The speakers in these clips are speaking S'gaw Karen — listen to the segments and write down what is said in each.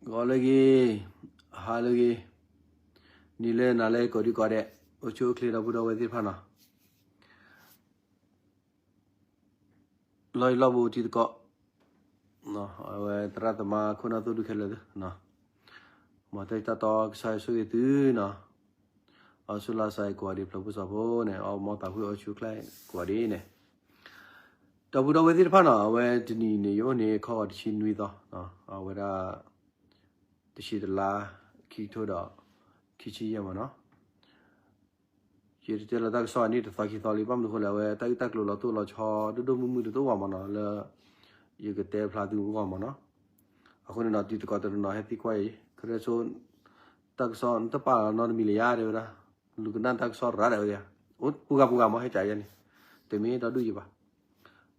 ဂီၤလၢအဂ့ၤ, ဟါလၢအဂ့ၤ, နံၤလၢနၤလၢကိးဒံကိးဒဲး, အိၣ်ဆူၣ်အိၣ်ချ့ဒီပုၢ်ဒီဝဲၢ်သ့ၣ်တဖၣ်နီၤ. လီၢ်ယံၤလီၢ်ဘူးတံၤသကိး, အဝဲသရၣ်သမါခိၣ်နၢ်သိၣ်ဒူခဲလၢာ်သ့ၣ်, မ်တၢ်တၢ်တီကစၢ်ယွၤဆိၣ်ဂ့ၤသုနီၤ, အီၣ်ဆူၣ်လါစါကိးဂၤဒဲး ဖျၢၣ်ဖိစီၤဖိန့ၣ် အီၣ်မီၢ်သးဖှံအီၣ်ဆူၣ်အိၣ်ချ့ကိးဂၤဒဲးန့ၣ်, ဒီပုၢ်ဒီဝဲၢ်သ့ၣ်တဖၣ်နီၤ, အဝဲတနံၤန့ၣ် ယအိၣ်န့ၣ် ခီဂီၤတဆံနွံသီ, အဝဲဒၣ် တဆံတလါ ခံကထိဒီး ခံဆံယဲၢ်မးနီၤ. ယတတဲလီၤတၢ်ကစီၣ်အန့ၣ်တသီခံသီလံ, ဘၣ်မနုၤအဃိလဲၣ်, အဝဲတၢ်ဂ့ၢ်တၢ်ကျိၤလီၤတိၢ်လီၤဆီ ဒိၣ်ဒိၣ်မုၢ်မုၢ်တအိၣ်ဘၣ်မးနီၤ, လၢယကတဲဖျါသုအဂီၢ်မးနီၤ. အဃိန့ၣ်ဒီး တံၤသကိးတနီၤနီၤ ဟဲသံကွၢ်အံၤ, ခရၢဆိ တၢ်ကစီၣ်နတပာ်နီတမံၤလၢၤယါ တဲဝဲဒၣ်, လူၤကနၣ်တၢ်ကစီၣ်ရၤဒၣ်ဝဲဒၣ်, အိၣ်ပှၤဂၤပှၤဂၤမး ဟဲကးယါန့ၣ်, တမ့ၢ်ဒီဒူၣ်ယံၤဘၣ်.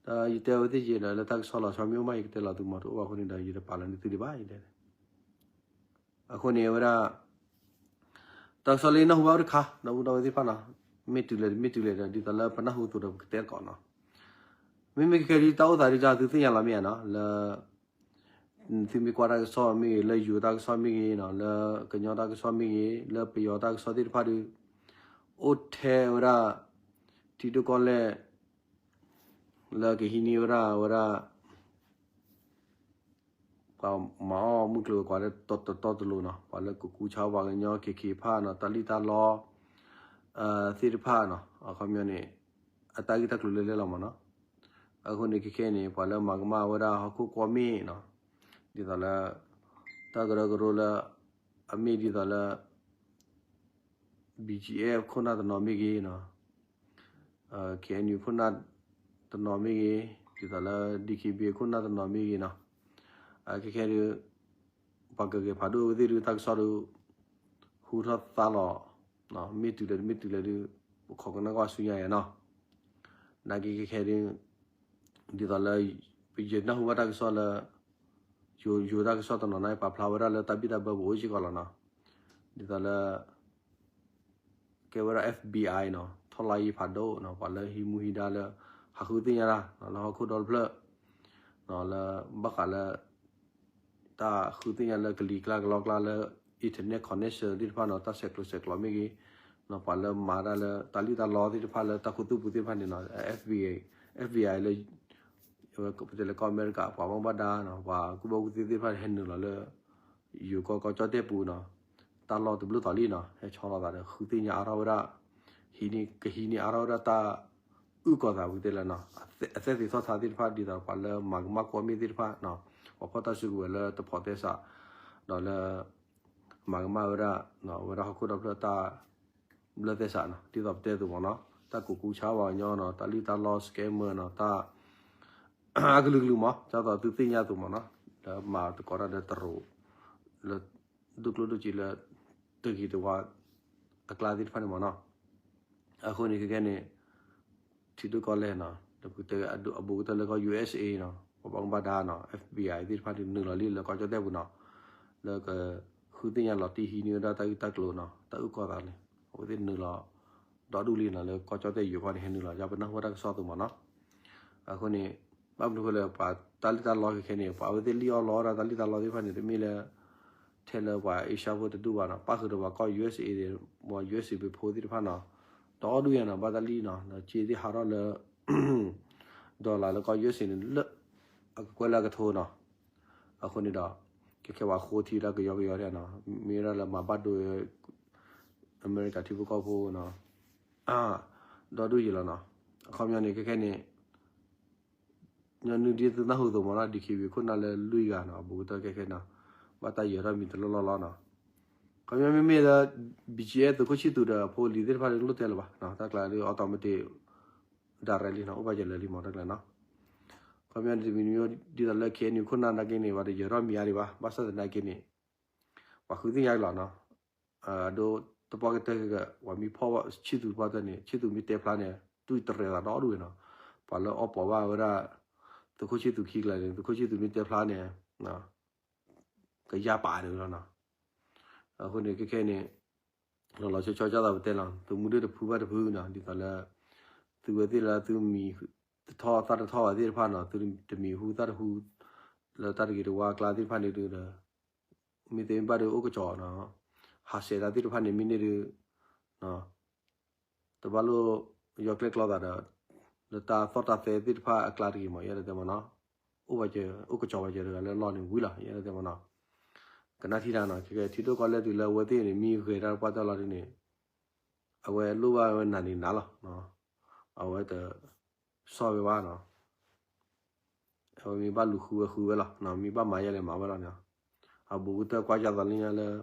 ဒီးယတဲဝဲသ့ၣ်ယဲဒီး လၢတၢ်ကစီၣ်လီၤဆီမ့ၢ်အိၣ်မး ယကတဲလီၤသုမး, တအိၣ်ဘၣ်အဃိန့ၣ်ဒီး ယတပာ်လၢနသုဒံးဘၣ် ယတဲ အဃိန့ၣ် အဝဲဒၣ် တၢ်ကစီၣ်လၢနၢ်ဟူဘၣ်အိၣ်တခါ ဒီပုၢ်ဒီဝဲၢ်သ့ၣ်တဖၣ်နီၤ, မ့ၢ်တုၤလဲၣ်တမ့ၢ်တုၤလဲၣ်ဒီး ဒ်သိးလၢပနၢ်ဟူအသိးဒီး ပကတဲသကိးနီၤ. မ့မ့ၢ်ခဲခဲဒ်တၢ်အိၣ်သးဒ် သုသ့ၣ်ညါလီၤမ့ၢ်ဧါနီၤ, လၢ သုမ့ၢ်ကွၢ်တၢ်ကစီၣ်မ့ၢ်ဂ့ၤ, လၢယိၤတၢ်ကစီၣ်မ့ၢ်ဂ့ၤနီၤ, လၢကညီတၢ်ကစီၣ်မ့ၢ်ဂ့ၤ, လၢပယီၤတၢ်ကစီၣ်သ့ၣ်တဖၣ်ဒီး အိၣ်ထဲဝဲဒၣ် ထံဒိၣ်ကီၢ်လဲၢ် လၢကဟံးန့ၢ်ဝဲဒၣ် ဝဲဒၣ် ပှၤမၤအီၣ်မုၢ်ကျိၤဝဲၤကွာ်လၢတတီတလိၤနီၤ, ပှၤလၢကကူစါပှၤကညီ ခ့ခ့ဖၣ်နီၤ, တၢ်လံၣ်တၢ်လီ သ့ၣ်တဖၣ်နီၤ, အခီပညီန့ၣ် အတၢ်ဂ့ၢ်တၢ်ကျိၤလဲၤလဲၤလီၤမးနီၤ. အဃိန့ၣ်ခဲခဲန့ၣ် ပှၤလၢမၤကမၣ်ဝဲဒၣ်ဟီၣ်ခိၣ်ကွီၢ်မ့ၢ်နီၤ, ဒ်သိးလၢ တၢ်ကရၢကရိလၢ အမ့ၢ်ဒ်သိးလၢ BGF ခိၣ်နၢ်တနီၤမ့ၢ်ဂ့ၤနီၤ, KNU ခိၣ်နၢ်တနီၤမ့ၢ်ဂ့ၤ, ဒ်သိးလၢ DKBA ခိၣ်နၢ်တနီၤမ့ၢ်ဂ့ၤနီၤ, ခဲခဲဒုး ပှၤကဂဲၤဖးဒိၣ်ဝဲသ့ၣ်ဒုး တၢ်ကစီၣ်ဒုး ဟူထီၣ်သါလီၤ, မ့ၢ်တုၤလဲၣ်တမ့ၢ်တုၤလဲၣ်ဒုး ပခိးကနၣ်ကွၢ်ဆူညါယၤနီၤ. နာ်က့ခဲခဲဒုး ဒ်သိးလၢ ယနၢ်ဟူဘၣ်တၢ်ကစီၣ်လၢ ယိၤတၢ်ကစီၣ်တနီၤန့ၣ် ပာ်ဖျါဝဲဒၣ်လၢတၢ်ဘံၣ်တၢ်ဘၢပအိၣ်စ့ၢ်ကီးလီၤနီၤ. ဒ်သိးလၢ ကဲဝဲဒၣ် FBI နီၤ, ထီၣ်လါယံၤဖးဒိၣ်နီၤ, ပှၤလၢဟံးမူဟံးဒါလၢ ဟးဃုသ့ၣ်ညါတၢ် လၢဟီၣ်ခိၣ်ဒီတဖျၢၣ် လၢဘၣ်ဃးလၢ တၢ်ဃုသ့ၣ်ညါလၢကလံၤကျါကလီကျါလၢ internet connection သ့ၣ်တဖၣ်နီၤ, တၢ်ဆဲးကျိးဆဲးကျိးမ့ၢ်ဂ့ၤ, ပှၤလၢမၤတၢ်လၢတၢ်လံၣ်တၢ်လီသ့ၣ်တဖၣ်လၢတၢ်ခူသူၣ်ပူၤသ့ၣ်တဖၣ်န့ၣ်နီၤ, FBI, FBI လၢ ပတဲလၢကီၢ်အမဲရကၤ ပှၤဘၣ်မူဘၣ်ဒါနီၤ, ပှၤကူၣ်ဘၣ်ကူၣ်သ့သ့ၣ်တဖၣ်န့ၣ် ဟဲနုာ်လီၤလၢ ယိၤကီၢ်ကီၢ်ကၠီၣ်တဲၣ်ပူၤနီၤ, တၢ်လီၢ်တဘျုးသီလံနီၤ, ဟဲဆီလီၤသးဒီးဃုသ့ၣ်ညါအါထီၣ်ဝဲဒၣ်, ဟံးန့ၢ် ကဟံးန့ၢ်အါထီၣ်ဝဲဒၣ်တၢ်အုၣ်ကီၤသးပူၤတဲလၢနီၤ, အသဲသ့ၣ်ထီၣ်ထါသ့ၣ်တဖၣ် ဒ်သိးပှၤလၢမၤကမၣ်ကွီၢ်မ့ၢ်သ့ၣ်တဖၣ်နီၤ, ပှၤဖီၣ်တၢ်စုကဝဲၤလၢတဖိးသဲစး ဒီးလၢ မၤကမၣ်ဝဲဒၣ် ဝဲဒၣ်ဟီၣ်ခိၣ်ဒီဖျၢၣ်တၢ် ဘျၢသဲစးနီၤ, ဒ်သိးပတဲအသိးမးနီၤ, တၢ်ကူးကူးဆါဝဲညီနီၤ, တၢ်လံၣ်တၢ်လီ scammer နီၤ, တၢ် အကလုာ်ကလုာ်မး, ဒ်သိးသုသ့ၣ်ညါအသိးမးနီၤ, လၢမၤသကိးတၢ်ဒီးတရူး လၢ ဒိၣ်ကျိၣ်ဒိၣ်စ့လၢ တဂ့ၤတဝါ အကျါသ့ၣ်တဖၣ်န့ၣ်မးနီၤ. အဃိန့ၣ်ခဲခဲန့ၣ် ထံဒိၣ်ကီၢ်လဲၢ်နီၤ, ဒီးပကတဲအဘူးကတၢၢ်လၢကီၢ် ယူၢ်အ့ၣ်အ့ၣ် နီၤ, ပှၤဘၣ်မူဘၣ်ဒါနီၤ, FBI သ့ၣ်တဖၣ်န့ၣ် နုာ်လီၤလံလၢကီၢ်ကၠီၣ်တဲၣ်ပူၤနီၤ, လၢကဃုသ့ၣ်ညါလီၤတံၢ်ဟံးန့ၢ်ဝဲဒၣ်တၢ်ဂ့ၢ်တၢ်ကျိၤနီၤ, တၢ်အုၣ်ကီၤသးန့ၣ် အဝဲသ့ၣ်နုာ်လီၤ ဒီဒူၣ်လံနီၤ, လၢကီၢ်ကၠီၣ်တဲၣ်ယိၤကီၢ်န့ၣ် ဟဲနုာ်လီၤ ယပနၢ်ဟူတၢ်ကစီၣ်အသိးမးနီၤ. အဃိန့ၣ် ဘၣ်မနုၤဃိလဲၣ် ပှၤတၢ်လံၣ်တၢ်လီခဲခဲန့ၣ် ပှၤအဝဲသ့ၣ်လံၣ်အီၣ်လီအီၣ်ဒၣ်တၢ်လံၣ်တၢ်လီသ့ၣ်တဖၣ်န့ၣ် တမ့ၢ်လၢ ထဲလၢပှၤအ့ရှါဖိတဒူၣ်ဘၣ်နီၤ, ပၣ်ဃုာ်ဒီးပှၤကီၢ် ယူၢ်အ့ၣ်အ့ၣ် ပှၤ ယူၢ်အ့ၣ်အ့ၣ် ပဖိသ့ၣ်တဖၣ်နီၤ, ဒီဒူၣ်ယါနီၤ, ဘၣ်တၢ်လံၣ်နီၤ, ဒီးစ့သ့ၣ်ဟးထီၣ်လၢ dollar လၢကီၢ် ယူၢ်အ့ၣ်အ့ၣ် န့ၣ် လၢ အကကွဲၢ်လၢအကထိနီၤ. အဃိန့ၣ်ဒီး ခဲခဲပှၤဃိထံတၢ်ကယီကယီဒၣ်နီၤ, မ့ၢ်ဝဲဒၣ်လၢမၤဘၣ်ဒိ အမဲရကၤထံဖိကီၢ်ဖိနီၤ, ဒီဒူၣ်ယါလီၤနီၤ. အခီပညီန့ၣ် ခဲခဲန့ၣ် ညီနုၢ်ဒ်သုနၢ်ဟူအသိးမးနီၤ, ဒံၣ်ခံဝံၤခိၣ်နၢ်လၢလွံၢ်ဂၤနီၤ, အဘူးကတၢၢ်ခဲခဲနီၤ, ဘၣ်တၢ်ယၢၤထီၣ်မံၤတလီၢ်လီၢ်လီၤနီၤ. ခီပညီမ့မ့ၢ်လၢ BGF သုးခိၣ်ဆံၣ်သူးဒီးဖိလံၤသ့ၣ်တဖၣ်န့ၣ် လိၣ်တဲလၢၤဘၣ်, တၢ်ကျါဒ် automatic direct လံနီၤ, အိၣ်ဘၣ်ယဲၢ်လၢာ်လံမးတၢ်ကျါနီၤ. ခီပညီတမံၤမံၤ ဒ်သိးလၢ KNU ခိၣ်နၢ်နာ်က့န့ၣ် ပှၤတယၢၤထီၣ်မံၤအါဒံးဘၣ်, ဘၣ်ဆၣ်သနာ်က့န့ၣ် ပှၤဃုသ့ၣ်ညါလီၤနီၤ. အဒိ တပှၢ်ကတၢၢ်က ပှၤမ့ၢ်ဖီၣ်ဆံၣ်သူးတပှၢ်တၢၢ်န့ၣ် ဆံၣ်သူးမ့ၢ်တဲဖျါန့ၣ် တူၢ်တရဲၣ်သးဒီဒူၣ်ဝဲနီၤ. ပှၤလၢအီၣ်ပီးဘၣ်ဝဲဒၣ် သုးခိၣ်ဆံၣ်သူးခံကျါန့ၣ် သုးခိၣ်ဆံၣ်သူးမ့ၢ်တဲဖျါန့ၣ် ကယါပာ်န့ၣ်လီၤနီၤ. အဃိန့ၣ် ခဲခဲန့ၣ် လီၤလီၤဆီဆီဒ်သိးပတဲလီၤ, သုးမုၢ်ဒိၣ်တဖုဘၣ်တဖုနီၤ, ဒ်သိးလၢ သုဝဲသ့ၣ်လၢသုမံၤတထီၣ်သၣ်တထီၣ်ဘၣ်သ့ၣ်တဖၣ်နီၤ, သုတမံၤဟူသၣ်တဟူ လၢတၢ်တဂ့ၤတဝါအကျါသ့ၣ်တဖၣ်န့ၣ်ဒီး မ့ၢ်သ့မ့ၢ်ဘၣ်ဒီးအိၣ်ကစီၤနီၤ, ဟးဆှဲးတၢ်သ့ၣ်တဖၣ်န့ၣ် မ့ၢ်န့ၢ်ဒီး တဘၣ်လိၣ်ယီၢ်ကျဲၣ်ကျီသးဒီး လၢတၢ်သီၣ်တၢ်သဲသ့ၣ်တဖၣ်အကျါတဂ့ၤမး ယအဲၣ်ဒိးတဲမးနီၤ, အိၣ်ဘၣ်စၢၤ အိၣ်ကစီၤဘၣ်စၢၤတဂၤလၢလီၢ်န့ၣ်ဝံၤလီၤ ယအဲၣ်ဒိးတဲမးနီၤ, ကနၣ်ထံတၢ်နီၤ, ခဲကဲထံဒိၣ်ကီၢ်လဲၢ်တုၤလၢအဝဲသ့ၣ်န့ၣ် မ့ၢ်ဂဲၤတၢ်ပှၢ်တၢ်လီၤဒ်န့ၣ် အဝဲလိၣ်ဘၣ်ဝဲနၤန့ၣ်နၤလီၤ, အဝဲတ စီၣ်ဝဲဘၣ်နီၤ, အဝဲမ့ၢ်ဘၣ်လူၤဃုဝဲဃုဝဲလီၤ, မ့ၢ်ဘၣ်မၤယဲလဲၣ်မၤဝဲလီၤန့ၣ်, အဘူးကတၢၢ်ကွၢ်ကၢ်သးလၢညါလၢ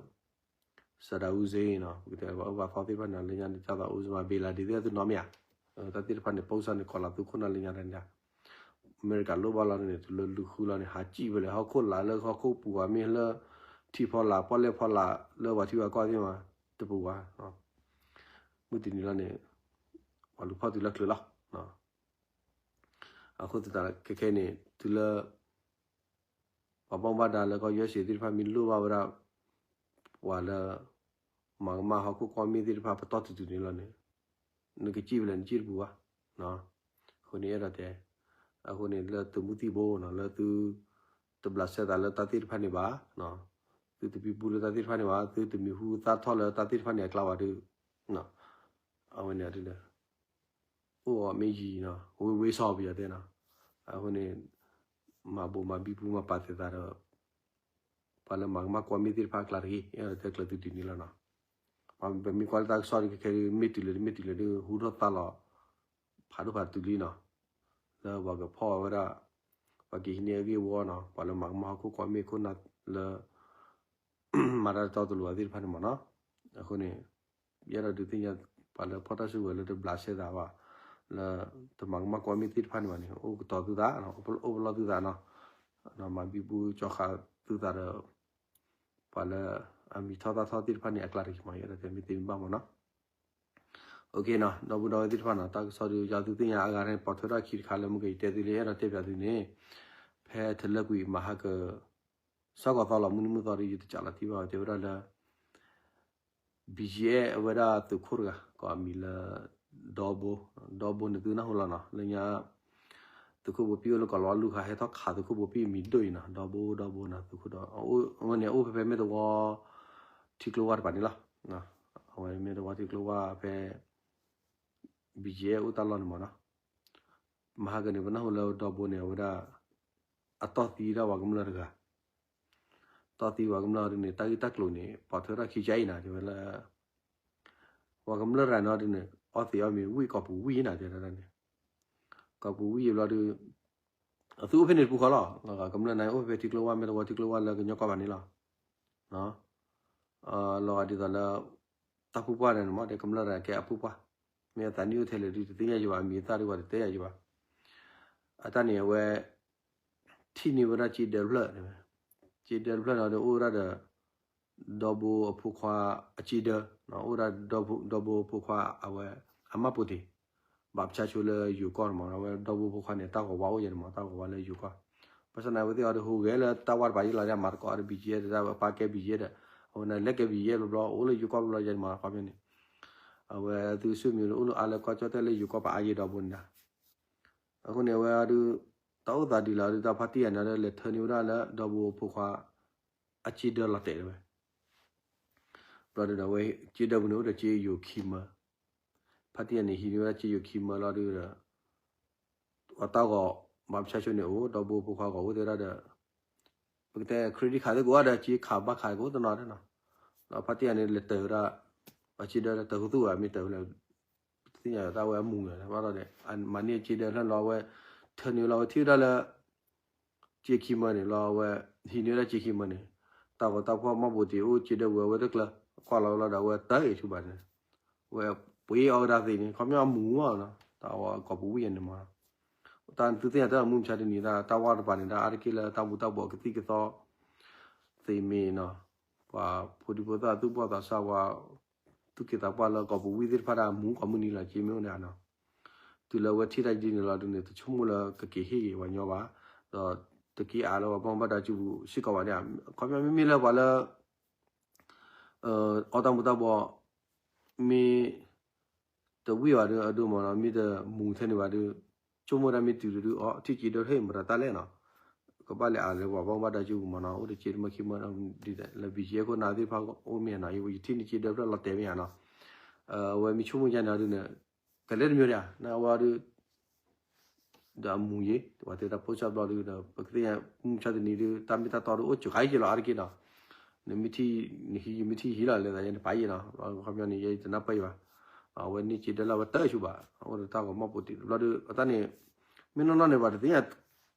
Saddam Hussein နီၤ, ပကတဲဘၣ်အၢဘၣ်သီသ့ၣ်တဖၣ်န့ၣ် လၢညါန့ၣ် ကၢ်သးအိၣ်စမး ဘ့ၤလၤဒ့သ့ၣ်သုနီတမ့ၢ်ဧါ, တၢ်သ့ၣ်တဖၣ်န့ၣ် ပိၢ်စၢ်န့ၣ် ကီးလီၤသုခိၣ်နၢ်လၢညါတၢ်န့ၣ်, အမဲရကၤလိၣ်ဘၣ်လီၤန့ၣ် တုၤလၢလူၤဃုလီၤန့ၣ် ဟးစံၣ်ဝဲလဲၣ် ဟီၣ်ခိၣ်လာ်လၢဟီၣ်ခိၣ်ပူၤဝဲ မ့ၢ်လၢထံဖီလာ် ပီၣ်လဲၣ်ဖီလာ် လၢပှၤထံပှၤကီၢ်သ့ၣ်မး တပူၤဘၣ် မုၢ်တနံၤလီၤန့ၣ် ပှၤလူၤဖီၣ်တုၤလၢချုးလီၤ. အဃိသတးခဲခဲန့ၣ် တုၤလၢ ပှၤဘၣ်မူဘၣ်ဒါလၢကီၢ် ယူအက်စ့ သ့ၣ်တဖၣ်မ့ၢ်လိၣ်ဘၣ်ဝဲဒၣ် ပှၤလၢ မၤကမၣ်ဟီၣ်ခိၣ်ကွီၢ်မ့ၢ်သ့ၣ်တဖၣ်ပတီၢ်တုၤတုၤန့ၣ်လီၤန့ၣ် နကစံၣ်ဝဲလဲၣ် နစံၣ်တပူၤဘၣ်. အဃိန့ၣ်အဲၣ်ဒိးတဲ အဃိန့ၣ်လၢသုးမုၢ်သံၣ်ဘိနီၤ လၢသု တဘျးစဲသးလၢတၢ်သ့ၣ်တဖၣ်န့ၣ်ဘၣ်, သုတမံပူလၢတၢ်သ့ၣ်တဖၣ်န့ၣ်ဘၣ်, သုတမံၤဟူသၣ်ထီၣ်လၢတၢ်သ့ၣ်တဖၣ်န့ၣ်အကျါဘၣ်ဒီး အဝဲန့ၣ်ဒ်လဲၣ် အိၣ်အီၤမ့ၢ်ယံၤနီၤ ဝ့ဝ့စီၤပယီၤတဲနီၤ, အဃိန့ၣ် မၤဘိးမၤဘံဘူမၤပာ်သဲးသးဒီး ပှၤလၢမၤကမၣ်ကွီၢ်မ့ၢ်သ့ၣ်တဖၣ်အကျါတဂ့ၤ အဲၣ်ဒိးတဲကျၢၤသုဒ်န့ၣ်လီၤနီၤ. ပမ့ၢ်ကွၢ်လၢတၢ်ကစီၣ်ဒ်ခဲခဲဒ် မ့ၢ်တုၤလၢမ့ၢ်တုၤလၢဒ် ဟူထီၣ်သါလီၤ ဖးဒိၣ်ဖးတုၤလံနီၤ, လၢပှၤကဖီၣ်ဝဲဒၣ် ပှၤကဟံးန့ၢ်အဂ့ၢ်ဝီနီၤ ပှၤလၢမၤကမၣ်ဟီၣ်ခိၣ်ကွီၢ်မ့ၢ်ခိၣ်နၢ်လၢ မၤတၢ်တတီတလိၤသ့ၣ်တဖၣ်န့ၣ်မးနီၤ. အဃိန့ၣ် ယအဲၣ်ဒိးဒုးသ့ၣ်ညါ ပှၤလၢဖီၣ်တၢ်စုကဝဲၤလၢတဘျးစဲသးဘၣ်, လၢတမၤကမၣ်ကွီၢ်မ့ၢ်သ့ၣ်တဖၣ်န့ၣ်ဘၣ်န့ၣ် အိၣ်ကတီၤသုသး, အိၣ်ပလီၢ်သုသးနီၤ, မၤဘံဘူကၠီဃာ်သုသးဒီး ပှၤလၢအမံၤထီၣ်သၣ်ထီၣ်သ့ၣ်တဖၣ်န့ၣ် အကျါတဂ့ၤမး ယအဲၣ်ဒိးတဲမ့ၢ်သ့မ့ၢ်ဘၣ်မးနီၤ. ဒီပုၢ်ဒီဝဲၢ်သ့ၣ်တဖၣ်နီၤ တၢ်ကစီၣ်ဒုးယၤသုသ့ၣ်ညါအဂၤန့ၣ် ပိာ်ထွဲထီၣ်ခံတခါလၢမုၢ်ကယတဲသုလၢ အဲၣ်ဒိးတဲပၠးသုန့ၣ် ဖဲတလၢကွံာ်မဟါက စၢ်ကီးသီလီၤ မုၢ်နံၤမုၢ်သီဒီး ယတကးလီၤတံၢ်ဘၣ် တဲဝဲဒၣ်လၢ ဘံၣ်ယဲၢ် အဝဲဒၣ်သုးခိၣ်တဂၤ ကိးအမံၤလၢ ဒီဘိ, ဒီဘိန့ၣ်သုနၢ်ဟူလီၤနီၤ လၢညါ သုးခိၣ်ဘိပံၣ်အိၣ်လၢကီၢ်လီၤဝါလူၢ်ခါ ဟဲထီၣ်ခးသုးခိၣ်ဘိပံၣ်အမံၤဒိၣ်အံၤနီၤ ဒီဘိ ဒီဘိနီၤ သုးခိၣ်ဒီး အဝဲန့ၣ်အိၣ်ဖဲဖဲမ့ၢ်တဝီ ထံကျိဝါတပၤန့ၣ်လီၤ. အဝဲမ့ၢ်တဝီထံကျိဝါဖဲ ဘံၣ်ယဲၢ် အိၣ်တၢ်လီၢ်န့ၣ်မးနီၤ. မဟါကန့ၣ် ပနၢ်ဟူလၢဒီဘိန့ၣ် အဝဲဒၣ် အတီၢ်သံဒၣ်ပှၤကမျၢၢ်တဂၤ တီၢ်သံပှၤကမျၢၢ်ဒ်န့ၣ် တၢ်ဂ့ၢ်တၢ်ကျိၤန့ၣ် ပိာ်ထွဲထီၣ်ခံကယၤအံၤနီၤ တဲဝဲလၢ ပှၤကမျၢၢ်တဂၤန့ၣ်ဒ်န့ၣ် အီသံးအီမ့ၤဝံၣ်ကီၢ်ပူၤဝံၣ်နီၤ တဲဒၣ်န့ၣ် ကီၢ်ပူၤဝံၣ်ယံၤဘျီဒုး အသုအိၣ်ဖဲန့ၣ်တပူၤဃီလီၤ. ကမျၢၢ်န့ၣ်အိၣ်ဖဲထံကျိဝါ မ့ၢ်တဝီထံကျိဝါလၢကညီကီၢ်ဘၣ်န့ၣ်လီၤ. လီၤဂာ်ဒ်သိးလၢ တၢ်ပူၤပှၢ်န့ၣ်မး တဲကမျၢၢ်တဂၤကဲအပူၤပှၢ် မ့ၢ်အသးနံၣ်အိၣ်ထဲလဲၣ်ဒုး တသ့ၣ်ညါယံၤဘၣ် အမံၤအသၣ်ဒုးပှၤတတဲယၤယံၤဘၣ်. အတၢ်န့ၣ်အဝဲ ထံၣ်န့ၢ်ဝဲဒၣ်စ့ဒၢတဖျၢၣ်, စ့ဒၢတဖျၢၣ်န့ၣ်ဒီးအိၣ်ဝဲဒၣ်ဒီး ဒီဘိအဖိခွါအစ့ဒၢ, အိၣ်ဝဲဒၣ် ဒီဘိအဖိခွါအဝဲ အမၢ်ပိာ်တ့ၢ် ဘၣ်ပဆါဆိလၢယိၤကီၢ်န့ၣ်မး အဝဲဒီဘိအဖိခွါန့ၣ် တၢ်ဂီၤဝါအိၣ်ယဲန့ၣ်မး တၢ်ဂီၤဝါလၢယိၤကီၢ်. ဘၣ်ဆၣ်သနာ်က့ အဝဲသ့ၣ်အီၤဒီးဟူးဂဲၤလၢတၢ်ဝၢ်တပၤယံၤလီၤ မၤသကိးအီၤဒီး ဘံၣ်ယဲၢ် တၢ်ပာ်ကဲဘံၣ်ယဲၢ်ဒီး အဝဲန့ၣ်လဲၤကဲဘံၣ်ယဲၢ်ဘျီဘျီ အိၣ်လၢယိၤကီၢ်ဘျီဘျီယဲန့ၣ်မး ခီပညီန့ၣ် အဝဲသုးဆူၣ်မံၤဒီးအိၣ်လၢအါလၢကီၢ်ကၠီၣ်တဲၣ်လၢယိၤကီၢ်ပာ်အါယဲဒီဘိန့ၣ်ဒၣ်. အဃိန့ၣ် အဝဲဒုး တၢ်အိၣ်သးဒ်လဲၣ်ဒုး တၢ်ဖါတံၢ်ယၤန့ၣ်ဒီး လဲၤထၢန့ၢ်ဝဲဒၣ်လၢဒီဘိအဖိခွါ အစ့ဒၢလီၤတဲာ်ဝဲ ဘျီဒုးဒီး အဝဲစ့ဒၢပူၤန့ၣ် အိၣ်ဒီးစ့ယိၤခံမၢ, ဖါတံၢ်ယၤန့ၣ် ဟံးန့ၢ်ဝဲဒၣ်စ့ယိၤခံမၢလီၤဒုးဒီး ပှၤတၢ်ဂီၤ ဘၣ်ပဆါဆိန့ၣ်အိၣ် ဒီဘိဖိခွါဂီၤအိၣ်သ့ၣ်ဒၣ်ဒီး ပကတဲ credit card သ့ၣ်ကအိၣ်ဒီး စ့ခးဘၣ်ခးကအိၣ်တနီၤဒၣ်နီၤ, ဒီးဖါတံၢ်ယၤန့ၣ် လဲၤတၢၤဝဲဒၣ် ပှၤစ့ဒၢလၢတၢၤခူသူၣ်ဝဲ မ့ၢ်တၢၤဝဲလဲၣ် တသ့ၣ်ညါတၢ်ဝဲအမူၤန့ၣ် ဘၣ်ဒီး မၤန့ၢ်စ့ဒၢဖျၢၣ်လီၤဝဲ ထၢန့ၢ်လီၤဝဲထံၣ်ဝဲဒၣ်လၢ စ့ခံမၢန့ၣ်လီၤ အဝဲ ဟံးန့ၢ်ဝဲဒၣ်စ့ခံမၢန့ၣ် တၢ်ဂီၤတၢ်ဖီၣ်မၢ်ဘိးတ့ၢ်အိၣ်စ့ဒၢပူၤ အဝဲတကျၢၤ ကွၢ်လီၤဝဲလီၤဒီး အဝဲတၢ်ဂ့ၤဆူဘၣ်န့ၣ် ဝဲပှ့ၤအီၣ်ကဒါသ့န့ၣ် ခီပညီအမူၤမးနီၤ တၢ်ဝဲကီၢ်ပူၤဝံၣ်ယဲန့ၣ်မး တၢ်သုသ့ၣ်ညါတၢ်မူမဆါတနံၤ တၢ်ဝၢ်တပၤန့ၣ် တၢ်အါတက့ၢ်လၢတၢ်ဘူၣ်တၢ်ဘီၣ်ကသံၣ်ကသီ သ့မ့ၢ်နီၤ ပှၤဖိဒံဖိသၣ်သူၣ်ဘီၣ်သးစၢ်ဝဲ သူၣ်က့သးပှၢ်လၢကီၢ်ပူၤဝံၣ်သ့ၣ်တဖၣ်ဒၣ်မူကီၢ်မုၢ်နံၤလီၤ က့မ့ၢ်အိၣ်န့ၣ်နီၤ တုၤလၢအဝဲထံၣ်တၢ်ဒ်န့ၣ်လီၤဒ်န့ၣ် တဆိကမိၣ်လၢကက့ၤဟ့ၣ်ဂ့ၤပှၤညီဘၣ် ဒီးတက့ၤအါလၢပှၤဘၣ်မူဘၣ်ဒါစုပူၤစ့ၢ်ကီးဘၣ်န့ၣ် ခီပညီမ့မ့ၢ်လၢပှၤလၢ အီၣ်တၢ်မူၤတၢ်ဘီ မ့ၢ် တဝံၣ်ဘၣ်ဒီး အဒိမးနီၤ မ့ၢ်တမူၤထဲန့ၣ်ဘၣ်ဒီး ဆိကမိၣ်တၢ်မ့ၢ်တုၤဒုး အီ ထံၣ်က့ၤဒၢထီၣ်အံၤမတၤတၢ်လဲၣ်နီၤ ပဘၣ်လဲၤအးလၢပှၤဘၣ်မူဘၣ်ဒါစုပူၤမးနီၤ, အိၣ်တစ့တမၢခံမၢဒီး လၢ ဘီၣ်ကၠ့ၣ် အခိၣ်နၢ်သ့ၣ်တဖၣ်အိၣ်မ့ၢ်နီၤ, ယထံၣ်န့ၢ်စ့ဒၢဖျၢၣ်လီၤတဲာ်မ့ၢ်ဧါနီၤ, အဝဲမ့ၢ်ဆိကမိၣ်ယါန့ၣ်ဒုးန့ၣ် တလဲၤတမံၤဒၣ် နအဝဲဒုး ဒီးအမူၤယံၤ ပှၤတဲတၢ်ပိၢ်စၢ်ဘျီဒုးဒီး ပကသ့ၣ်ညါမုၢ်ဆါတနံၤဒုး တၢ်မ့ၢ်တၢ်တီဒုးအိၣ်စှၤခါယံၤလီၤအါတက့ၢ်နီၤ, နမ့ၢ်ထံၣ် နဟံးယမ့ၢ်ထံၣ်ဟံးလီၤလဲၤသးယဲန့ၣ်ပာ်ယံၤနီၤ, ခီပညီန့ၣ် ယတနၢ်ပၢၢ်ယံၤဘၣ်, အဝဲန့ၢ်စ့ဒၢလၢအဝဲတၢ်ဆူၣ်ဘၣ် အိၣ်ဒီးတၢ်ဂီၤမီၢ်ပိာ်တံၢ်တဘျီဒုး အတၢ်န့ၣ် မ့ၢ်နီၢ်နီၢ်န့ၣ် ပှၤတသ့ၣ်ညါ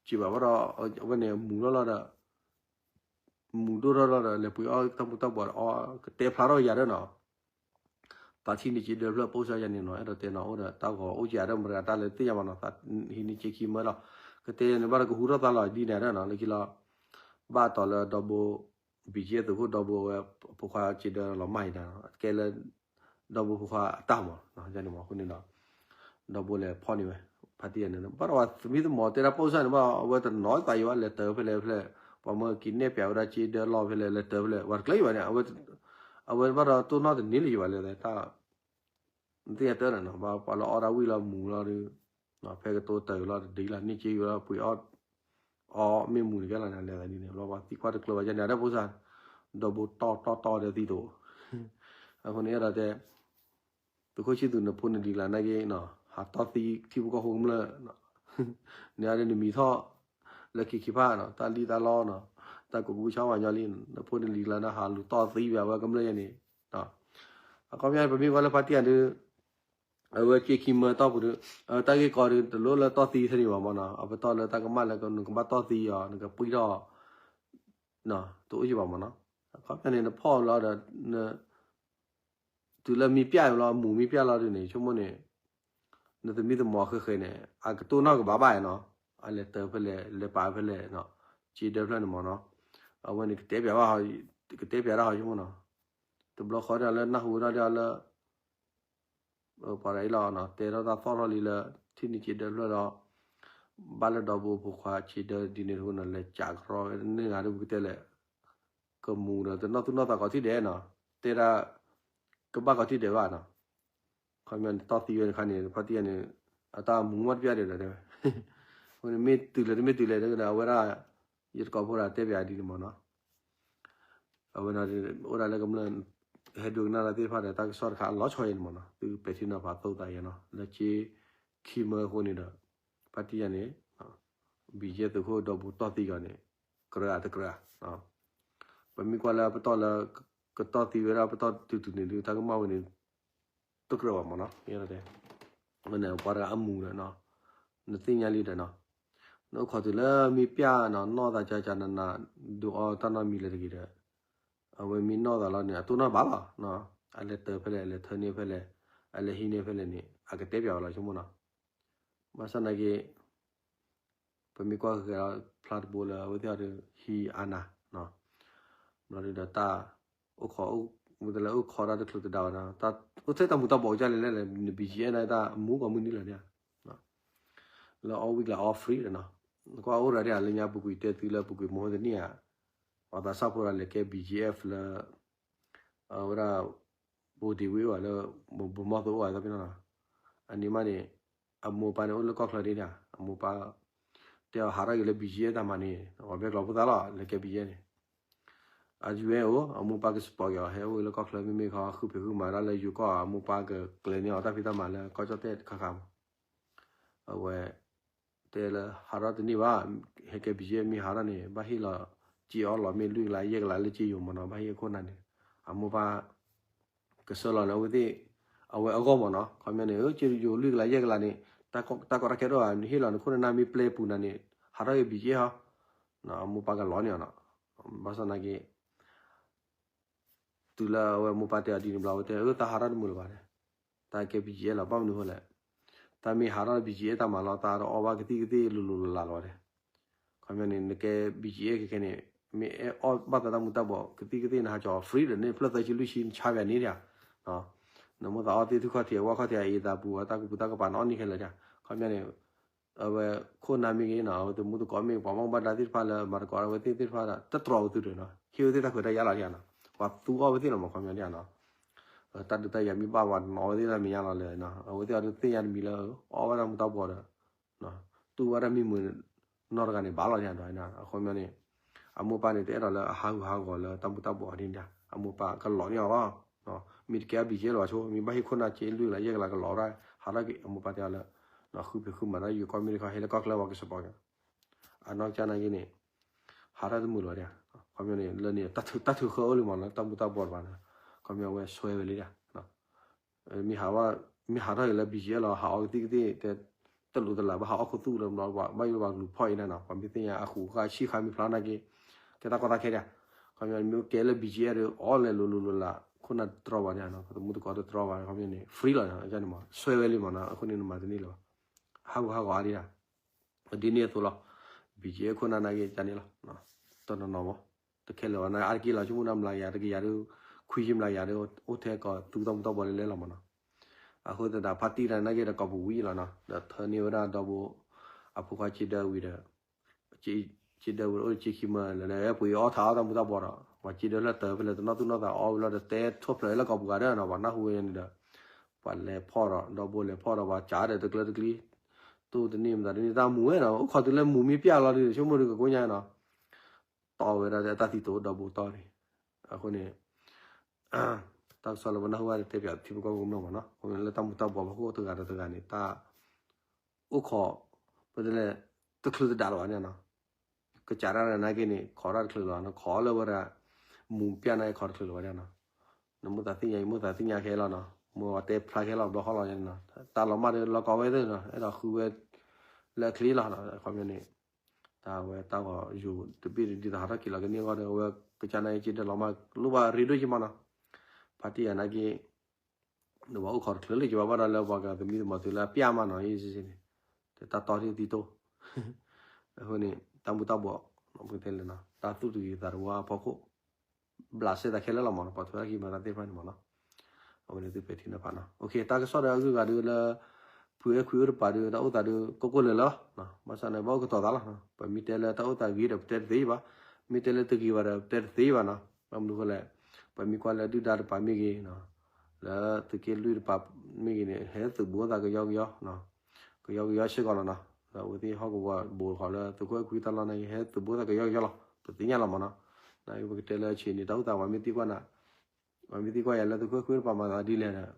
စ့ဘၣ်ဘၣ်ဒီး အဝဲန့ၣ်မူၤလီၤလီၤဒီး မူၤဒိၣ်ထီၣ်လီၤဒီး လဲၤပှ့ၤအီၣ်တၢ်မူၤတၢ်ဘှီးဒီးအီၣ် ကတဲဖျါထီၣ်ယၤဒီးနီၤ, သးထံၣ်န့ၢ်စ့ဒၢဖျၢၣ်ပိၢ်စၢ်ယါန့ၣ်နီၤ, အဲၣ်ဒိးတဲနီၤအိၣ်ဒီးတၢ်ဂီၤအိၣ်ယၤဒီး မတၤတၢ်လဲၤတသ့ၣ်ညါဘၣ်နီၤ, ဟံးန့ၢ်စ့ခံမၢဒီး ကတဲန့ၣ်ဘၣ်ဒီးကဟူထီၣ်သါလီၤဒ်န့ၣ်ဒီးနီၤ, လၢခံလီၤ ဘၣ်တီၤလၢဒီဘိ ဘီၣ်ကၠ့ၣ်သုးခိၣ်ဒီဘိဝဲ ဖိခွါစ့ဒၢလီၤမၢ်ယံၤဒီး ကဲလၢ ဒီဘိဖိခွါအတၢ်မး ယါန့ၣ်မးအဃိန့ၣ်ဒီး ဒီဘိလဲၤဖီၣ်န့ၢ်ဝဲ ဖါတံၢ်ယါန့ၣ် ဘၣ်ဒီးပှၤသမံသမိးတဲဒၣ်ပိၢ်စၢ်န့ၣ်ဘၣ် အဝဲတနီၤသးယံၤဘၣ် လဲၤတၢၤဖဲလဲၣ်ဖဲလဲၣ် ပှၤမၢက့ၤနဲၣ်ပျးဝဲဒၣ်စ့ဒၢလီၢ်ဖဲလဲၣ် လဲၤတၢၤဖဲလဲၣ် ပှၤတကျဲယံၤဘၣ်န့ၣ် အဝဲဘၣ်ဒီးတိၢ်နီၣ်တန့ၢ်လၢယံၤဘၣ်လဲၣ် တၢ် နသ့ၣ်ညါတၢ်န့ၣ်နီၤ ဘၣ်ပှၤလၢအီၣ်ဒၣ်ဝံၣ်လီၤမူၤလီၤဒီး ဖဲကတိၤတၢ်လီၤတဒ်လီၤ န့ၢ်က့ဝံၤလီၤ ပှ့ၤအီၣ် အီၣ်မ့ၢ်မူၤတကဲလီၤန့ၣ် လဲၤသးဒ်န့ၣ် ဘျီပှၤသံကွၢ်တကျၢၤဘၣ်ယါန့ၣ် အဒၣ်ဖိစၢ် ဒီဘိတီၢ်တီၢ်တီၢ်ဒီးသံတိၤ အဃိန့ၣ်အဲၣ်ဒိးတဲ သုးခိၣ်ဆံၣ်သူးနဖိနလံၤကျါနာ်က့ ဟးတီၢ်သံထံဖိကီၢ်ဖိကမျၢၢ် န့ၣ်အဒၣ်နမံၤထီၣ် လၢခံခံဖၣ်နီၤ တၢ်လံၣ်တၢ်လီနီၤ တၢ်ကူးကူဆါဝါညီလံ နဖိနလံၤကျါန့ၣ် ဟးလူၤတီၢ်သံဝဲအဝဲကမျၢၢ်ယါန့ၣ် အခီပညီပမ့ၢ်ကွၢ်လၢဖါတံၢ်ယါဒုး အဝဲက့ခံမၢတီၢ်ပူၤဒုး တၢ်ဂ့ၢ်ကီဒုး တလိၣ်လၢတီၢ်သံထဲန့ၣ်ဘၣ်မးနီၤ အပတီၢ်လၢတၢ်ကမၣ်လၢနကဘၣ်တီၢ်သံအီၤ နကပှံၢ်ထီၣ် တအိၣ်ယံၤဘၣ်မးနီၤ အခီပညီန့ၣ် နဖီၣ်လီၤဒီး န တုၤလၢမံပျၢ်လီၤ အမူၤမံပျၢ်လီၤဒုးန့ၣ် ဆိကမိၣ်န့ၣ် နသမံသမိးဃဲဃဲန့ၣ် အကတိၢ်နီၣ်ကဘၣ်ဘၣ်နီၤ အလဲၤတၢၤဖဲလဲၣ် လဲၤပာ်ဖဲလဲၣ်နီၤ စ့ဒၢဖျၢၣ်န့ၣ်မးနီၤ အဝဲန့ၣ်ကတဲပျးဘၣ် ကတဲပျးတၢ်ဟီဆိကမိၣ်နီၤ တဘျီဃီဒၣ်လၢနၢ်ဟူဝဲဒၣ်ဒ်လၢ ပှၤဒ်အံၤလီၤနီၤ တဲထီၣ်တၢ်သီၣ်ထီၣ်လံလၢ ထံၣ်န့ၢ်စ့ဒၢဖျၢၣ်ဒီး ဘၣ်လၢဒီဘိဖိခွါစ့ဒၢဒ်န့ၣ်တဃိနီၤ လဲၤကးကရီန့ၢ်ဂၤဒ်ပကတဲလဲၣ် ကမူၤဒီးတနီၣ်သူၣ်နီၣ်သးကိးထံၣ်ဒဲးနီၤ တဲဒၣ် ကဘၣ်ကိးထံၣ်ဒဲးဘၣ်နီၤ ခီပညီန့ၣ် တီၢ်သံဝဲတခါန့ၣ် ဖါတံၢ်ယါန့ၣ် အတၢ်မူၤမီၢ်တပျၢ်ဒဲးဒီးတဲဝဲ အဃိန့ၣ်မ့ၢ်တုၤလဲၣ်တမ့ၢ်တုၤလဲၣ်ဒီး အဝဲဒၣ် ယတကိးဖိဒၣ်တဲပျးဒ်န့ၣ်မးနီၤ အဝဲန့ၣ် အိၣ်ဒၣ်လၢကမျၢၢ် ဟဲဒိကနၣ်တၢ်သ့ၣ်တဖၣ်ဒီး တၢ်ကစီၣ်တခါအလီၤဆီယါန့ၣ်မးနီၤ သုပဲာ်ထံနီၤဖးသိသးယါနီၤ လၢက့ခံမၢအဃိန့ၣ်ဒီး ဖါတံၢ်ယါန့ၣ် ဘံၣ်ယဲၢ်သုးခိၣ်ဒီဘိတီၢ်သံကီးန့ၣ် ကြၢးဧါတကြၢးဧါ ပမ့ၢ်ကွၢ်လၢပတီၢ်လၢ ကတီၢ်သံဝဲဒၣ်ပတီၢ်တုၤတုၤန့ၣ်ဒုး တၢ်ကမၣ်ဝဲန့ၣ် တကြၢးဘၣ်မးနီၤ တဲ ဝဲန့ၣ်ပှၤတဂၤအမူၤဒီး နသ့ၣ်ညါလံဒီးနီၤ နအိၣ်ခိးတုၤလၢမံပျၢ်နီၤ နီၢ်သးကၢကၢနးနး ဒုးအီတၢ်နီတမံၤလၢၤတဂ့ၤဒီး အဝဲမ့ၢ်နီၢ်သးလီၤန့ၣ် အတိၢ်နီၣ်ဘၣ်လီၤ အလဲၤတၢၤဖဲလဲၣ် အလဲၤထၢန့ၢ်ဖဲလဲၣ် အလဲၤဟံးန့ၢ်ဖဲလဲၣ်န့ၣ် အကတဲပျးဝဲလီၤဆိကမိၣ်နီၤ ဘၣ်ဆၣ်နာ်က့ ပမ့ၢ်ကွၢ်က့ၤဒီးဖျါတဘိလၢ အဝဲသ့ၣ်အီၤဒီးဟံးအါနၤ ဘျီဒုးဒီးတၢ် အိၣ်ခိး မ့ၢ်တလၢအိၣ်ခိးတၢ်တချုးတဒါဘၣ်နီၤ အိၣ်ထဲတၢ်မူၤတၢ်ဘှီးကစၢ်လဲၣ်လဲၣ်လဲၣ် န ဘံၣ်ယဲၢ် န့ၣ် တၢ်မူၤကိးမုၢ်နံၤလၢၤဒၣ် လၢအီၣ်ဝံၣ်ကျါအီ free ဒီးနီၤ ကွၢ်အိၣ်ရၤဒၣ် လၢညါပူၤကွံာ်တဲသုလၢပူၤကွံာ်မဟိတနံၣ်ဧါ ပှၤသးစၢ်ဖိဒၣ်လဲၤကဲ ဘံၣ်ယဲၢ် လၢ အဝဲဒၣ် ဘိၣ်ဒ့ဝ့အိၣ်ဘၣ်လၢ ဘိၣ်မီၢ်သိအိၣ်ဘၣ်သ့ၣ်နီၤ အန့ၣ်မးန့ၣ် အမိၢ်ပၢ်န့ၣ်အိၣ်လၢကီၢ်ချၢဒ်န့ၣ် အမိၢ်ပၢ် တဲအီၤဟးထီၣ်က့ၤလၢ ဘံၣ်ယဲၢ် တၢ်မၤန့ၣ် ပှၤဘဲကျီဖိသၣ်လီၤ လဲၤကဲ ဘံၣ်ယဲၢ် န့ၣ် အယွဲအိၣ် အမိၢ်ပၢ်က support က့ၤအီၤ ဟဲအိၣ်လၢကီၢ်ချၢမ့မ့ၢ်ခီ ဃုဖံးဃုမၤဒၣ်လၢယိၤကီၢ် အမိၢ်ပၢ်ကကျဲၤန့ၢ်အီၤတၢ်ဖံးတၢ်မၤလၢကီၢ်ကၠီၣ်တဲၣ်တခါခါမး အဝဲ တဲလၢဟးထီၣ်တန့ၢ်ဘၣ် ဟဲကဲ ဘံၣ်ယဲၢ် မ့ၢ်ဟးထီၣ်န့ၣ် ဘၣ်ဟ့ၣ်လီၤ စ့အီၣ်လီၤမ့ၢ်လွံၢ်ကလးယဲၢ်ကလးလၢစ့ယိၤမးနီၤ ဘၣ်ဟ့ၣ်အခိၣ်နၢ်န့ၣ် အမိၢ်ပၢ် ကဆှၢလီၤန့ၣ် အဝဲသ့ၣ် အဝဲအဂီၢ်မးနီၤ ခီပညီန့ၣ် စ့ယိၤလွံၢ်ကလးယဲၢ်ကလးန့ၣ် တၢ်ကီတၢ်ခဲဒိၣ်ဧါ နဟ့ၣ်လီၤနခိၣ်နၢ်မ့ၢ်ပျဲပူၤနၤန့ၣ် ဟးထီၣ်က့ၤ ဘံၣ်ယဲၢ် ဟီ အမိၢ်ပၢ်ကလီန့ၢ်အီၤနီၤ ဘၣ်ဆၣ်နာ်က့ တုၤလၢအဝဲမိၢ်ပၢ်တဲအီၤဒ်န့ၣ်ဘျီ အဝဲတဲ အၢ တၢ်ဟးထီၣ်တမုာ်လၢၤဘၣ်န့ၣ် တၢ်ကဲ ဘံၣ်ယဲၢ် လီၤ ဘၣ်မနုၤအဃိလဲၣ် တၢ်မ့ၢ်ဟးထီၣ် ဘံၣ်ယဲၢ် တၢ်မၤလီၤ တၢ်တအီၣ်ဘၣ်ကသံၣ်ကသ့ၣ်လိၤလိၤလးလးလီၤဝဲန့ၣ် ခီပညီန့ၣ် နကဲ ဘံၣ်ယဲၢ် ခဲခဲန့ၣ် မ့ၢ်အဲၣ်အီၣ်ဘၣ်သးတၢ်မူၤတၢ်ဘှီး ကသံၣ်ကသ့ၣ် နဟးကၠီၤ free ဒီးန့ၣ် ဖျၢၣ်သၢဆံလွံၢ်ဆံ နဆါပၠးန့ၣ်ဒၣ် နမိၢ်သးအီၣ်သ့ၣ်ထူၣ်ခီၣ်ထံး အဝၣ်ခီၣ်ထံး အအံၤသးပူၤ တၢ်ကူပူၤတၢ်ကပၤနအီၣ်န့ၢ်ခဲလၢာ်ဒၣ် ခီပညီန့ၣ် အဝဲခိၣ်နၢ်မ့ၢ်ဂ့ၤနီၤ အဝဲသ့ၣ်မူသကိးမ့ၢ် ပှၤဘၣ်မူဘၣ်ဒါသ့ၣ်တဖၣ်လၢမၤသကိးအဝဲသ့ၣ်သ့ၣ်တဖၣ်ဒီး တတြီအဝဲသုတနီၤ ဟ့ၣ်ဝဲသ့ၣ်တၢ်ခွဲးတၢ်ယာ်လီၤဒၣ်နီၤ ပှၤသူအီၣ်ဝဲသ့ၣ်လီၤမး ခီပညီဒၣ်နီၤ တၢ်ဒုးတၢ်ယၤမ့ၢ်ဘၣ်ပှၤနီၤ အဝဲသ့ၣ်တၢ်မဲာ်ညါလီၤလဲၣ် အဝဲသ့ၣ်အီၤဒုးသ့ၣ်ညါတမံၤလၢ အီၣ်ဘၣ်တၢ်မူၤတၢ်ဘှီးဒီး တူၢ်ဘၣ်တၢ်မံမုာ် နီၢ်တဂၤန့ၣ်ဘၣ်လီၤန့ၣ်ဒီး အခီပညီန့ၣ် အမိၢ်ပၢ်န့ၣ် တအဲၣ်ဒိးလၢအဟးဂူာ်ဟးဂီၤလၢတၢ်မူၤတၢ်ဘှီးဒ်န့ၣ်ဒီး အမိၢ်ပၢ်ကလီၤန့ၢ်အီၤလီၤ. မ့ၢ်တကဲအ BGF လၢၤဘၣ်ဆိ မ့ၢ်ဘၣ်ဟ့ၣ်ခိၣ်နၢ်က့လွံၢ်ကလးယဲၢ်ကလးကလီၤဒၣ် ဟးထီၣ်က့ၤ အမိၢ်ပၢ်တဲအီၤလၢ ဃုဖံးဃုမၤတၢ် ယိၤကီၢ်မ့ၢ်တခီ ဟဲလၢကီၢ်ချၢဝဲကစပီၤက့ၤ အနီၢ်ကစၢ်နာ်က့န့ၣ် ဟးထီၣ်တမုာ်လီၤဒၣ်. ခီပညီန့ၣ် လၢန့ၣ် တၢ်ထုးဃၢအိၣ်လံမးလၢတၢ်မူၤတၢ်ဘှီးတဖၣ်န့ၣ် ခီပညီဝဲဆွဲဝဲလံဒၣ်. မ့ၢ်ဟး မ့ၢ်ဟးထီၣ်က့ၤလၢ BGF လီၤ ဟးအီကသံၣ်ကသ့ၣ် တဲ တလိာ်တလး ဘၣ်ဟးအီၣ်ခိၣ်သူၣ်လၢဘျီ ဘၣ်ယိၣ်ဘၣ်ကလူၤဖီၣ်အံၤန့ၣ်နီၤ ပှၤမ့ၢ်သ့ၣ်ညါအဃိးဃာ်ဆံဃာ်မ့ၢ်ဖျါနာ်က့ ကဲတၢ်ကီတၢ်ခဲဒၣ်. ခီပညီန့ၣ် မ့ၢ်ကဲလၢ BGF ဒီး အီၣ်လဲၤလိၤလိၤလိၤလး ခိၣ်နၢ်တတြီဘၣ်န့ၣ်နီၤ သမူသကိးတတြီဘၣ် ခီပညီန့ၣ် free လီၤန့ၣ် အန့ၣ်မး ဆွဲဝဲလံမးနီၤ အဃိန့ၣ်နမၤတန့ၢ်လၢၤဘၣ် ဟးဂူာ်ဟးဂီၤအါဒံးဒၣ် ဒ်န့ၣ်အသိးလီၤ. BGF ခိၣ်နၢ်နာ်က့ ကန့ၣ်လီၤ တနီၤနီၤမး တခဲလၢာ်ဘၣ် နအါတက့ၢ်လီၤ ဆိကမိၣ်ဒၣ်မျးကယၤတကယၤဒီး ခွံဆံမျးကယၤဒီး အိၣ်ထဲကီၢ်သူတၢ်မူၤတၢ်ဘှီးလဲၤလဲၤလီၤမးနီၤ. အဃိသတးဒီး ဖါတံၢ်တၢ်နာ်က့ဒီး ကီၢ်ပူၤဝံၤလီၤနီၤ ဒီးထၢန့ၢ်ဝဲဒၣ်ဒီဘိ အဖိခွါစ့ဒၢဝံၤဒီး စ့ဒၢဝံၤအိၣ်စ့ခံမၢလၢ ပှ့ၤအီၣ်ထးအီၣ်တၢ်မူၤတၢ်ဘှီးဒီး ပှၤစ့ဒၢလၢတၢ်ဖဲလဲၣ် တနီၣ်သူၣ်နီၣ်သးအီၣ်ဝံၤလီၤဒီး တဲထီၣ်ဖျၢၣ်လၢကီၢ်ပူၤဂၤဒီးနီၤ ပှၤနၢ်ဟူဝဲန့ၣ်ဒီး ပှၤလဲၤဖီၣ်ဒီး ဒီဘိလဲၤဖီၣ်ဒီး ပှၤစးဒီးတကျၢတကျံ တိၢ်တန့ၢ်မတၤတန့ၢ် တၢ်မူၤဝဲနီၤ အိၣ်ခိးတုၤလၢမူၤမ့ၢ်ပျၢ်လီၤဒီး ဆိကမိၣ်ဒီးကကိညါနီၤ တီဝဲဒၣ်တၢ်သံတိၤဒီဘိတီၢ်န့ၣ် အဃိန့ၣ် တၢ်ကစီၣ်လၢပနၢ်ဟူဘၣ်တဲပၠးထံဖိကီၢ်ဖိကမျၢၢ်မးနီၤ အဃိန့ၣ်လၢတၢ်မူၤတၢ်ဘှီးဖီခိၣ်တဂၤဒီးတဂၤန့ၣ် တၢ်အိၣ်ခိး ပတဲလဲၣ် တချုးတဒၣ်လၢၤဘၣ်န့ၣ်နီၤ ကစးတၢ်နာ်က့န့ၣ် ခိးတၢ်တချုးလၢၤဘၣ်နီၤ ခိးလၢဝဲဒၣ် မူၤပျၢ်နာ်က့ခိးတချုးလၢၤဘၣ်န့ၣ်နီၤ နမိၢ်သးသ့ၣ်ညါ ယမိၢ်သးသ့ၣ်ညါခဲလီၤနီၤ မိၢ်အီၤတဲဖျါခဲလီၤဘျီဃီလီၤန့ၣ်နီၤ တၢ်လီၤမၢ်ဒီးလီၤကီဝဲသ့ၣ်နီၤ အဲၣ်ဒိးဃုဝဲ လၢအချ့လီၤနီၤ ခီပညီန့ၣ် တၢ်ဝဲတၢ်ဂီၤယိၤတဘ့ၣ်ဒ်သိးဟးထီၣ်က့ၤလီၤကန့ၢ်အဂီၢ်ဒီး အဝဲကစၢ်နာ်က့စ့ဒၢလီၤမၢ်လိၣ်ဘၣ်ရ့ဒိၣ်က့မးနီၤ ဖါတံၢ်ယၤနာ်က့ ဒီးပှၤအိၣ်ခိးတချုးလၢကဘၣ်ဘၣ်ဒီးလၢပှၤကသမံသမိးသုလၢအပျၢ်မးနီၤ ယ့ၣ်စ့န့ၣ် တၢ်တီထံၣ်သံတိၢ် အဃိန့ၣ် တၢ်မူၤတၢ်ဘှီး ပကတဲလဲၣ်နီၤ တၢ်သူၣ်တဂ့ၤသးတဝါအဖီခိၣ် ဘျးစဲသးခဲလၢာ်လီၤမးနီၤ ပှၤထွဲအခံမၤတၢ်သ့ၣ်တဖၣ်န့ၣ်မးနီၤ အဝဲန့ၣ်သုပဲာ်ထံနီၤဖးနီၤ တၢ်ကစီၣ်ဒီးအဂုၤအဂၤဒုးလၢ ဖုအဲၣ်ခွံအိၣ်တပၤဒုး တၢ်အိၣ်သးဒုး ကိၢ်ကိၢ်လၢၤလၢၤ ဘၣ်ဆၣ်န့ၣ် ဘၣ်အိၣ်ကတီၤသးလီၤ ပမ့ၢ်တဲလၢတၢ်အိၣ်သးဂ့ၤဒီး ပတဲတသ့ဘၣ် မ့ၢ်တဲလၢတဂ့ၤဘၣ်ဒီး ပတဲတသ့ဘၣ်နီၤ ဘၣ်မနုၤဃိလဲၣ် ပမ့ၢ်ကွၢ်လၢဒုၣ်ဒါတပၤမ့ၢ်ဂ့ၤ လၢသုးက့လွံၢ်တပၤမ့ၢ်ဂ့ၤန့ၣ် ဟဲသုးဘူးသးကယီကယီ ကယီကယီစ့ၢ်ကီးလီၤနီၤ ဒီးအဝဲသ့ၣ်ဟီၣ်ကဝီၤဘူးဃီလၢသုးခိၣ်အဲၣ်ခွံတၢ်လီၢ်န့ၣ် ဟဲသုးဘူးသးကယီကယီလီၤ ပသ့ၣ်ညါလီၤမးနီၤ နပကတဲလၢဆံးန့ၣ် တၢ်အိၣ်သးပှၤမ့ၢ်သံကွၢ်နၤ ပှၤမ့ၢ်သံကွၢ်ယၤလၢသုးခိၣ်အဲၣ်ခွံတပၤမၤသးဒ်လဲၣ်ဒီး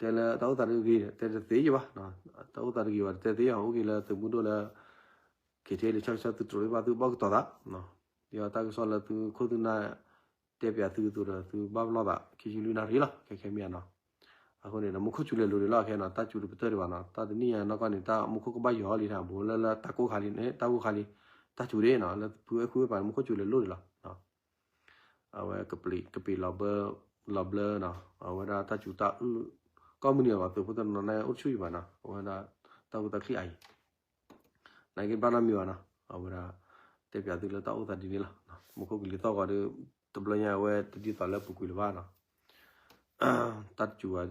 တဲလၢတၢ်အိၣ်သးတဂ့ၤ တဲတသ့ယဘၣ် တၢ်အိၣ်သးတဂ့ၤဘၣ် တဲသ့ယဘၣ် အိၣ်က့ၤလၢသုးမုၢ်ဒိၣ်လၢ က့ၤထဲလံာ်ဆီဆၢသုးတြိၤဘၣ်သုဘၣ်ကတီၤသး ဒီးတၢ်ကစီၣ်လၢသုးခိၣ်သုးနၢ် တဲပၠးသုအသိးဒီး သုဘၣ်ပလီၢ်သး ခံဆံလွံၢ်နၣ်ရံၣ်လီၤ ခဲခဲမ့ၢ်ဧါနီၤ အဃိန့ၣ်ဒီး မူခိၣ်စူၤလဲၤလိၤဒံးလီၤ ခဲနီၤ တၢ်စူၤတပတၢၢ်ဒံးဘၣ်နီၤ တၢ်တနံၣ်ညါနီၢ်ကီၢ်န့ၣ် တၢ်မူခိၣ်ကဘၣ်ယီၤလံ ဘူးလၢလၢတၢ်ကိၢ်ခါလံ တၢ်စူၤဒံးနီၤ လၢဖုအဲၣ်ခွံပၤန့ၣ် မူခိၣ်စူၤလဲၤလိၤဒံးလီၤ အဝဲကပ့ၤလီၤဘၢ လီၤဘျၢနီၤ အဝဲဒၣ်တၢ်စူၤတၢ်အုၣ် ကီၢ်မုၢ်နံၤအဂီၢ် သုးဖိတနီၤန့ၣ် အိၣ်တဆူၣ်ယံၤဘၣ်နီၤ အဝဲဒၣ်တၢ်အိၣ်တၢ်ချံအံၤ နာ်က့ဘၣ်နီတမံၤဘၣ်နီၤ အဝဲဒၣ် တဲပၠးသုလၢတၢ်အိၣ်သးဒ်န့ၣ်လီၤ မူခိၣ်ကလံၤသီၣ်ဂီၤဒီး တဘျီညါအဝဲတဒ်သိးလၢပူၤကွံာ်လၢၤဘၣ်နီၤ တၢ်စူၤ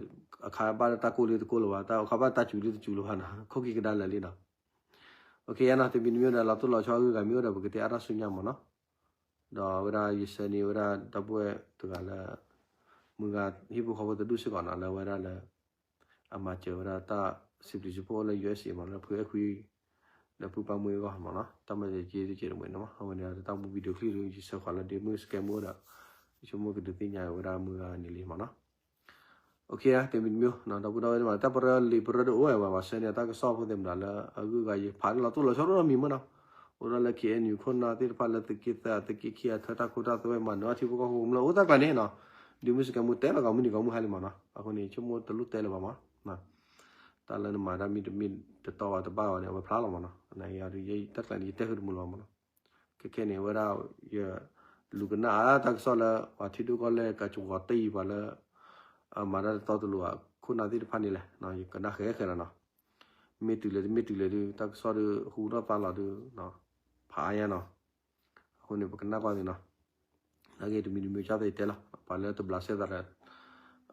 အခါဘၣ်တၢ်ကိၢ်လံတကိၢ်လၢၤဘၣ် တၢ်အခါဘၣ်တၢ်စူၤလံတစူၤလၢၤဘၣ်နီၤ ခိၣ်ခံကဒါလၢာ်လံနီၤ OK ယါနီၤ တမံၤတမံၤဒီး လီၤတိၢ်လီၤဆီအဂုၤအဂၤမ့ၢ်အိၣ်ဒီး ပကတဲအါထီၣ်ဆူညါမးနီၤ ဒီးအဝဲဒၣ်ယဆၢန့ၢ်ဝဲဒၣ်ဒီပုၢ်ဝဲၢ်တဂၤလၢ မုၢ်ဂၤဟံၣ်ဖိဃီဖိတဒူၣ်စ့ၢ်ကီးနီၤ လၢအဝဲဒၣ်လၢ အမၤစၢၤဝဲဒၣ်တၢ်စံးဘျုးစံးဖှိၣ်လၢ ယူအက်စ့ မး လၢဖုအဲၣ်ခွံ ဒီးဖုပၢ်မုၣ်အဂီၢ်မးနီၤ တၢ်မၤစၢၤက့တကဲးတမှဲၤန့ၣ်မး အဝဲန့ၣ်တၢ်မူ video clip ဒီး ယဆၢဃီၤလၢဒ့မုၢ်စကဲမူအိၣ်ဒီး ယဆိကမိၣ်ကဒုးသ့ၣ်ညါဝဲဒၣ်မုၢ်ဂၤန့ၣ်လံမးနီၤ OK တမံၤတမံၤ ဒီပုၢ်ဒီဝဲၢ်မး တၢ်ပရၢလံာ်ပရၢတအိၣ်ဝဲဘၣ် ပှၤဆှၢန့ၢ်တၢ်ကစီၣ်ဖိသ့ၣ်မတၤလၢ အဂုၤအဂၤယဖးန့ၢ်လီၤတိၢ်လီၤဆီဒိၣ်မံၤမးနီၤ အိၣ်ဒၣ်လၢ KNU ခိၣ်နၢ်သ့ၣ်တဖၣ်လၢသုးက့သၢ သုးက့ခံ အထၢတၢ်ခိတၢ်သွဲမၤနၢၤထံဖိကီၢ်ဖိကမျၢၢ်အိၣ်တၢ်ကျါန့ၣ်နီၤ ဒ့မုၢ်စကဲမူတဲလီၤကီးမုၢ်နံၤကီးမုၢ်ဟါလံမးနီၤ အဃိန့ၣ် ဆိကမိၣ်တလိၣ်တဲလၢၤဘၣ်မး တၢ်လၢနမၤတၢ်မ့ၢ်တမ့ၢ်တတီဘၣ်တဘၣ်ဘၣ်န့ၣ် အဝဲဖျါလီၤမးနီၤ နယၤဒုးယဲတၢ်ကျါန့ၣ် ယတဲဃုာ်တမုာ်လီၤမးနီၤ ခဲခဲန့ၣ် အဝဲဒၣ် ယလူၤကနၣ်အါတၢ်ကစီၣ်လၢ ပှၤထံဒိၣ်ကီၢ်လဲၢ်ကၠီၤကီးတယံၤပှၤလၢ အမၤတၢ်တတီတလိၤအခိၣ်နၢ်သ့ၣ်တဖၣ်န့ၣ်လဲၣ် ယကနၣ်ဃဲဃဲလီၤနီၤ မ့ၢ်တုၤလဲၣ်တမ့ၢ်တုၤလဲၣ်ဒုး တၢ်ကစီၣ်ဒုးဟူထီၣ်သါလီၤဒုး ဖးအါညါနီၤ အဃိန့ၣ် ပကနၣ်ကွၢ်သ့နီၤ နာ်က့တမံၤတမံၤ ကၢ်သ့တဲလီၤ ပှၤလၢတဘျးစဲသးဒီး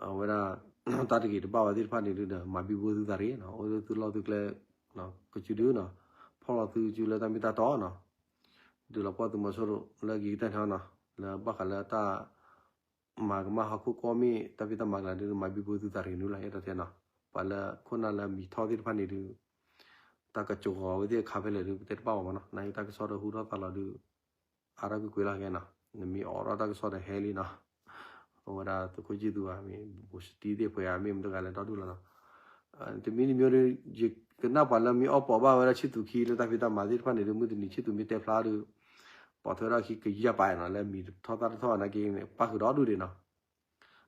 အဝဲဒၣ် တၢ်တဂ့ၤတဘၣ်ဝဲသ့ၣ်တဖၣ်န့ၣ်ဒုးဒီး မၤဘံဘူသုသးတဂ့ၤနီၤ အိၣ်လၢသုလီၢ်သုကျဲ ကစုဒုနီၤ ဖီၣ်လီၤသုကစုလၢတၢ်မ့ၢ်တၢ်တီနီၤ ဒုးလီၤပှီၢ်သုးမီၤစိရိၤလၢအဂ့ၤကတၢၢ်န့ၣ်နီၤ လၢဘၣ်ဃးလၢတၢ် မၤကမၣ်ဟီၣ်ခိၣ်ကီၢ်မ့ၢ်တၢ်ဖံးတၢ်မၤကလၤဒုး မၤဘံဘူသုသးတဂ့ၤနုၤလီၤ အဲၣ်ဒိးတဲနီၤ ပှၤလၢခိၣ်နၢ်လၢမံၤထီၣ်သ့ၣ်တဖၣ်န့ၣ်ဒုး တၢ်ကကီၤဝဲသ့ၣ်အခါဖဲလဲၣ်ဒုး ပတဲတဘၣ်ဘၣ်မနီၤ. နာ်က့တၢ်ကစီၣ်ဒီးဟူထီၣ်သါလီၤဒုး အါထီၣ်ကွ့ၢ်ကွ့ၢ်လီၤကဲနီၤ. နမ့ၢ်အိးထီၣ်တၢ်ကစီၣ်ဒီးဟဲလံနီၤ. အဝဲဒၣ်သုးခိၣ်ယ့ၢ်သူဧါ မ့ၢ် ဘိၣ်စတံသ့ၣ်ပှဲၤဧါ မ့ၢ်မတဂၤလဲၣ်ဒီဒူၣ်လီၤနီၤ. တမံၤတမံၤဒီး ယကနၣ်ပှၤလၢမ့ၢ်အီၣ်ပိာ်ဘၣ်ဝဲဒၣ်ဆံၣ်သူၤခံလၢတၢ်ဖံးတၢ်မၤသ့ၣ်တဖၣ်န့ၣ်ဒုး မုၢ်တနံၤဆံၣ်သူၤမ့ၢ်တဲဖျါဒုး ပိာ်ထွဲထီၣ်ခံကယၤပာ်နီၤ လၢမံၤထီၣ်သၣ်တထီၣ်နာ်က့န့ၣ် ပၣ်ဃုာ်ဒီဒူၣ်ဒံးနီၤ.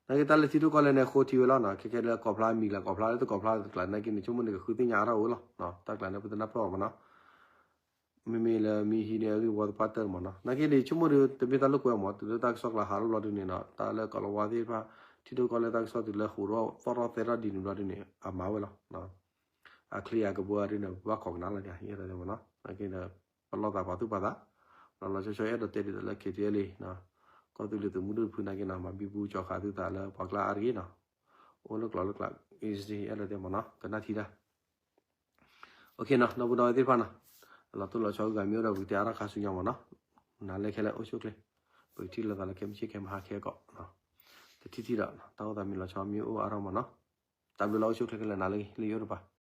နာ်က့တၢ်လၢထံဒိၣ်ကီၢ်လဲၢ်န့ၣ် ဃိထံဝဲလီၤနီၤ. ခဲခဲလၢကီၢ်ဖျါမံၤကျါ ကီၢ်ဖျါလၢတကီၢ်ဖျါတကျါနာ်က့န့ၣ် ဆိကမိၣ်န့ၣ်ကဃုသ့ၣ်ညါအါထီၣ်ဝဲလီၤ. တၢ်ကျါန့ၣ် ပတနၢ်ပၢၢ်အီၤမနီၤ. မ့မ့ၢ်လၢမံဟံးန့ၢ်အဂ့ၢ်ဝီသပှၢ်တၢၢ်မနီၤ. နာ်က့န့ၣ် ဆိကမိၣ်ဒုး တမ့ၢ်တၢ်လိာ်ကွဲမး တုၤလၢတၢ်ကစီၣ်ကျါဟးထီၣ်ဘျီဒုးန့ၣ်နီၤ တၢ်လၢကီၢ်လီၤဝါသ့ၣ်တဖၣ် ထံဒိၣ်ကီၢ်လဲၢ်တၢ်ကစီၣ်တုၤလၢဟူးထီၣ်သီၣ်ထီၣ်သဲထီၣ်ဒ်န့ၣ်ဘျီဒုးန့ၣ် အမၤဝဲလီၤ. အချ့အကဘီဒုးန့ၣ် ပဘၣ်ခိးကနၣ်လီၤယဲဒီးမနီၤ. နာ်က့ဒီး ပလီၢ်သးပှၤသူၣ်ပှၤသး လီၤလီၤဆီဆီအဲၣ်ဒိးတဲဒ်သိးလၢ KTLA ကီၢ်သူလ့ၤသုးမုၢ်ဒိၣ်တဖုနာ်က့နီၤ မၤဘံဘူကၠီၤဃာ်သုသးလၢပှၤကျါအါတဂ့ၤနီၤ. အိၣ်လၢကျိၤလၢကျါ အဲၣ်ဒိးတဲမနီၤ ကနၣ်ထံတၢ် OK နီၤ ဒီပုၢ်ဒီဝဲၢ်သ့ၣ်တဖၣ်နီၤ လီၤတိၢ်လီၤဆီဂုၤဂၤမ့ၢ်အိၣ်ဒီးပကတဲအါထီၣ်ခါဆူညါမနီၤ. နၤလၢခဲလၢာ်အိၣ်ဆူၣ်အိၣ်ချ့ ပကထံၣ်လိာ်သးလၢခဲမုၢ်ဆ့ၣ်ခဲမုၢ်ဟါခဲကိး တထံၣ်ထံၣ်ဒီး တၢ်အိၣ်သးမ့ၢ်လီၤဆီမ့ၢ်အိၣ်အါထီၣ်မနီၤ. တၢ်ဘျုးလီၤအိၣ်ဆူၣ်အိၣ်ချ့ခဲလၢာ်နၤလၢဂ့ၤ လၢယအိၣ်တပၤ